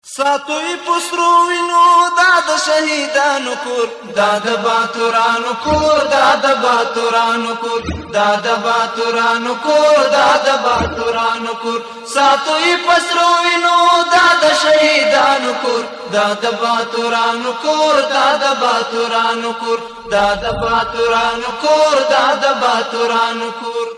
ساتو یې په سرو وینو دا د شهیدانو کور، دا د باتورانو کور، دا د باتورانو کور، دا د باتورانو کور، دا د باتورانو کور. ساتو یې په سرو وینو دا د شهیدانو کور، دا د باتورانو کور، دا د باتورانو کور، دا د باتورانو کور، دا د باتورانو کور.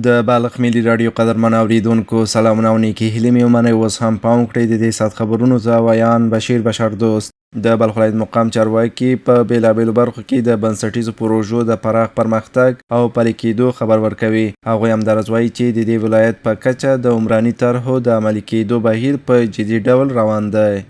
د بلخ ملي راډیو قدرمن اوریدونکو، سلامونه او نیکې هیلې مې ومنئ. اوس هم پام وکړئ د دې ساعت خبرونو ته. ویان بشیر بشر دوست. د بلخ ولایت مقام چارواکي په بېلابېلو برخو کې د بنسټیزو پروژو د پراخ پرمختګ او پلي کېدو خبر ورکوي. هغوی همداراز وایي چې د دې ولایت په کچه د عمراني طرحو د عملي کېدو بهیر په جدي ډول روان دی.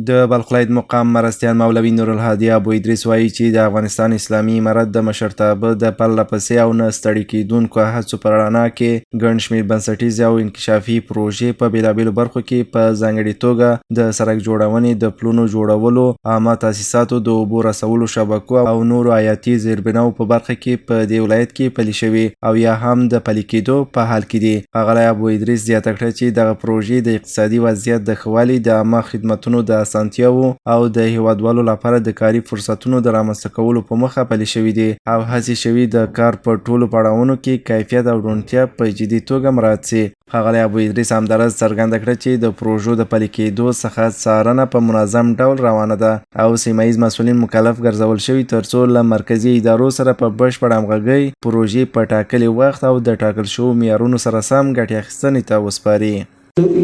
د بلخ ولایت مقام مرستیال مولوي نورالهادي ابو ادریس وایي چې د افغانستان اسلامي امارت د مشرتابه د پرله پسې او نه ستړي کېدونکو هڅو په رڼا کې ګڼ شمېر بنسټیزې او انکشافي پروژې په بېلابېلو برخو کې، په ځانګړې توګه د سړک جوړونې، د پلونو جوړولو، عامه تاسیساتو، د اوبو رسولو شبکو او نورو حیاتي زیربناوو په برخه کې په دې ولایت کې پلي شوي او یا هم د پلي کېدو په حال کې دي. ښاغلی ابو ادریس زیاته کړه چې دغه پروژې د اقتصادي وضعیت د ښه والي، د عامه خدمتونو د اسانتیاوو او د هېوادوالو لپاره د کاري فرصتونو د رامنځته کولو په موخه پلي شوي دي او هڅې شوي د کار په ټولو پړاوونو کې کیفیت او روڼتیا په جدي توګه مراعات شي. ښاغلی ابو ادریس همداراز څرګنده کړه چې د پروژو د پلي کېدو څخه څارنه په منظم ډول روانه ده او سیمه ییز مسؤلین مکلف ګرځول شوي ترڅو له مرکزي ادارو سره په بشپړه همغږۍ پروژې په ټاکلي وخت او د ټاکل شوو معیارونو سره سم ګټې اخیستنې ته وسپاري.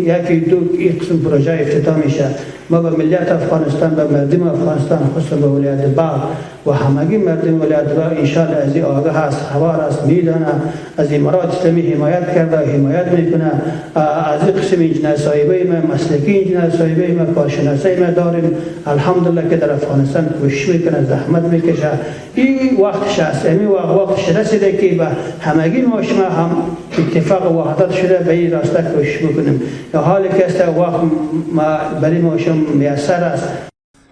یکی دو این قسم پروژه افتتاح میشه. ما به ملت افغانستان، به مردم افغانستان، خصوصا به ولایت بلخ و همگی مردم ولایت بلخ، انشاءالله از این آگاه هست، خبر است، میدانه از امارات اسلامی حمایت کرده، حمایت میکنه. از این قسم انجینر صاحبه ما، مسلکی انجینر صاحبه ما، کارشناسای ما داریم، الحمدلله، که در افغانستان کوشش میکنه، زحمت میکشه. این وقتش است، امی وقتش رسیده که به همگی ما شما هم اتفاق و وحدت شده به این راسته کوشش بکنیم. حال که است، وقت ما برای ما شما میسر است.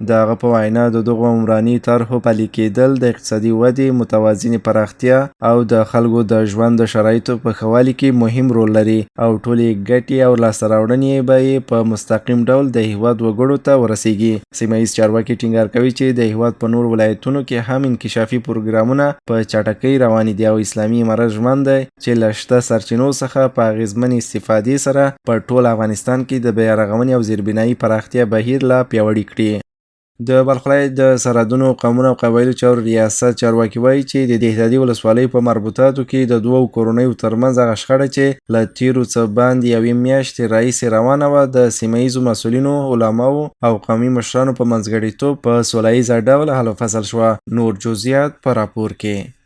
د هغه په وینا، د دغو عمراني طرحو پلي کېدل د اقتصادي ودې، متوازنې پراختیا او د خلکو د ژوند د شرایطو په ښه والي کې مهم رول لري او ټولې ګټې او لاسته راوړنې به یې په مستقیم ډول د هېواد وګړو ته ورسیږي. سیمه ییز چارواکي ټینګار کوي چې د هېواد په نورو ولایتونو کې هم انکشافي پروګرامونه په چټکۍ روانې دي او اسلامي امارت ژمن دی چې له شته سرچینو څخه په اغېزمنې استفادې سره په ټول افغانستان کې د بیارغونې او زیربنایي پراختیا بهیر لا پیاوړی کړي. د بلخ ولایت د سرحدونو، قومونو او قبایلو چارو ریاست چارواکي وایي چې د دهدادي ولسوالۍ په مربوطاتو کې د دوو کورنیو ترمنځ هغه شخړه چې له تېرو څه باندې یوې میاشتې راهیسې روانه وه، د سیمه ییزو مسؤلینو، علماوو او قومي مشرانو په منځګړیتوب په سوله ییزه ډول حل و فصل شوه. نور جزئیات په راپور کې.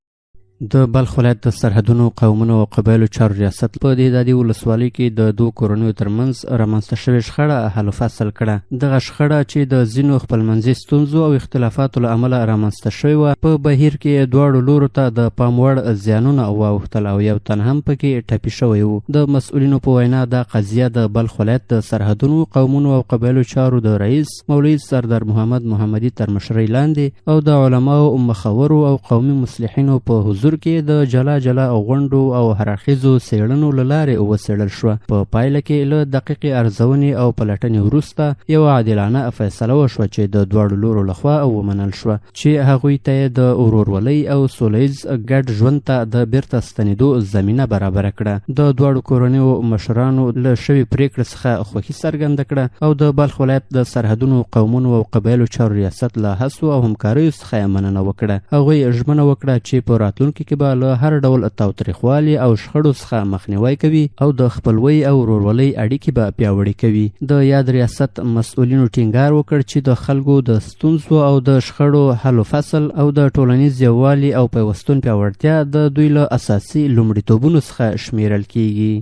د بلخ ولایت د سرحدونو، قومونو او قبایلو چارو ریاست په دهدادي ولسوالۍ کې د دوو کورنیو ترمنځ رامنځته شوې شخړه حل و فصل کړه. دغه شخړه چې د ځینو خپلمنځي ستونزو او اختلافاتو له امله رامنځته شوې وه، په بهیر کې دواړو لورو ته د پام وړ زیانونه واوښتل او یو تن هم پکې ټپي شوی و. د مسؤلینو په وینا، دا قضیه د بلخ ولایت د سرحدونو، قومونو او قبایلو چارو د رئیس مولوي سردار محمد محمدي تر مشرۍ لاندې او د علماو، مخورو او قومي مصلحینو په حضور کې د جلا جلا غونډو او هراړخیزو څېړنو له لارې وڅېړل شوه. په پایله کې له دقیقې ارزونې او پلټنې وروسته یوه عادلانه فیصله وشوه چې د دواړو لورو لخوا ومنل شوه، چې هغوی ته یې د ورورولۍ او سوله ییز ګډ ژوند ته د بیرته ستنېدو زمینه برابره کړه. د دواړو کورنیو مشرانو له شوې پرېکړې څخه خوښي څرګنده کړه او د بلخ ولایت د سرحدونو، قومونو او قبایلو چارو ریاست له هڅو او همکاریو څخه یې مننه وکړه. هغوی ژمنه وکړه چې په راتلونکي کې به له هر ډول تاوتریخوالي او شخړو څخه مخنیوی کوي او د خپلوۍ او ورورولۍ اړیکې به پیاوړې کوي. د یاد ریاست مسؤلینو ټینګار وکړ چې د خلکو د ستونزو او د شخړو حل و فصل او د ټولنیز یووالي او پیوستون پیاوړتیا د دوی له اساسي لومړیتوبونو څخه شمیرل کیږي.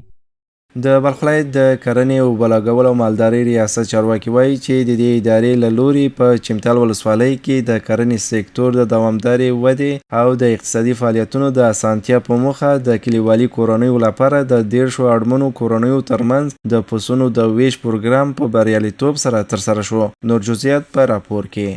د بلخ ولایت د کرنې، اوبولګولو او مالدارۍ ریاست چارواکي وایي چې د دې ادارې له لوري په چمتال ولسوالۍ کې د کرنې سکتور د دوامدارې ودې او د اقتصادي فعالیتونو د اسانتیا په موخه د کلیوالي کورنیو لپاره د 30 اړمنو کورنیو ترمنځ د پسونو د وېش پروګرام په بریالیتوب سره ترسره شو. نور جزئیات په راپور کې.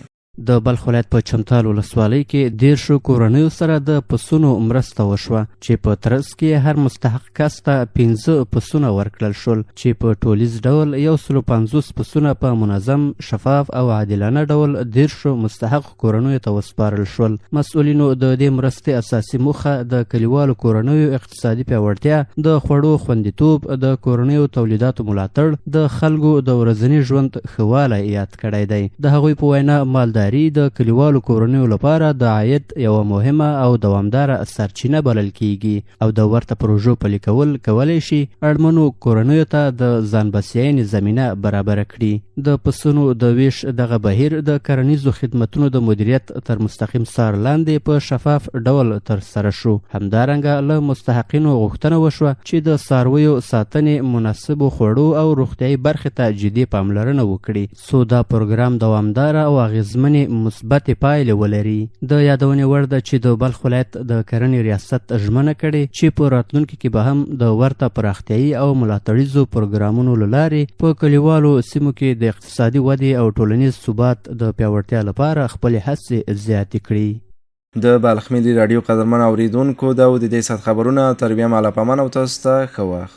د بلخ ولایت په چمتال ولسوالۍ کې 30 کورنیو سره د پسونو مرسته وشوه، چې په ترڅ کې هر مستحق کس ته 5 پسونه ورکړل شول، چې په ټولیز ډول 150 پسونه په منظم، شفاف او عادلانه ډول 30 مستحق کورنیو ته وسپارل شول. مسؤلینو د دې مرستې اساسي موخه د کلیوالو کورنیو اقتصادي پیاوړتیا، د خوړو خوندیتوب، د کورنیو تولیداتو ملاتړ، د خلکو د ورځني ژوند ښه والی یاد کړی دی. د هغوی په وینا، مالداري د کلیوالو کورنیو لپاره د عاید یوه مهمه او دوامداره سرچینه بلل کیږي او د ورته پروژو پلي کول کولی شي اړمنو کورنیو ته د ځان بسیاینې زمینه برابره کړي. د پسونو د ویش دغه بهیر د کرنیزو خدمتونو د مدیریت تر مستقیم څار لاندې په شفاف ډول ترسره شو. همدارنګه له مستحقینو غوښتنه وشوه چې د څارویو ساتنې، مناسبو خوړو او روغتیایي برخې ته جدي پاملرنه وکړي، څو دا پروګرام دوامداره او اغېزمنې مثبتې پایلې ولري. د یادونې وړ ده چې د بلخ ولایت د کرنې ریاست ژمنه کړې چې په راتلونکي کې به هم د ورته پراختیایي او ملاتړیزو پروګرامونو له لارې په کلیوالو سیمو کې د اقتصادي ودې او ټولنیز ثبات د پیاوړتیا لپاره خپلې هڅې زیاتې کړي. د بلخ ملي راډیو قدرمن اوریدونکو، دا و د دې ساعت خبرونه. تر بیا مالا پامان او تاسو ته ښه وخت.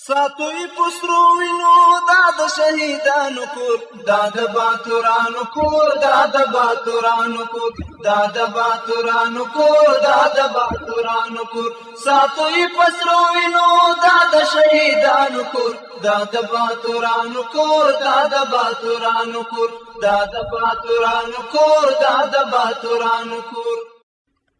ساتو یې په سرو وینو دا د شهیدانو کور، دا د باتورانو کور، دا د باتورانو کور، دا د باتورانو کور، دا د باتورانو کور. ساتو یې په سرو وینو دا د شهیدانو کور، دا د باتورانو کور، دا د باتورانو کور، دا د باتورانو کور، دا د باتورانو کور.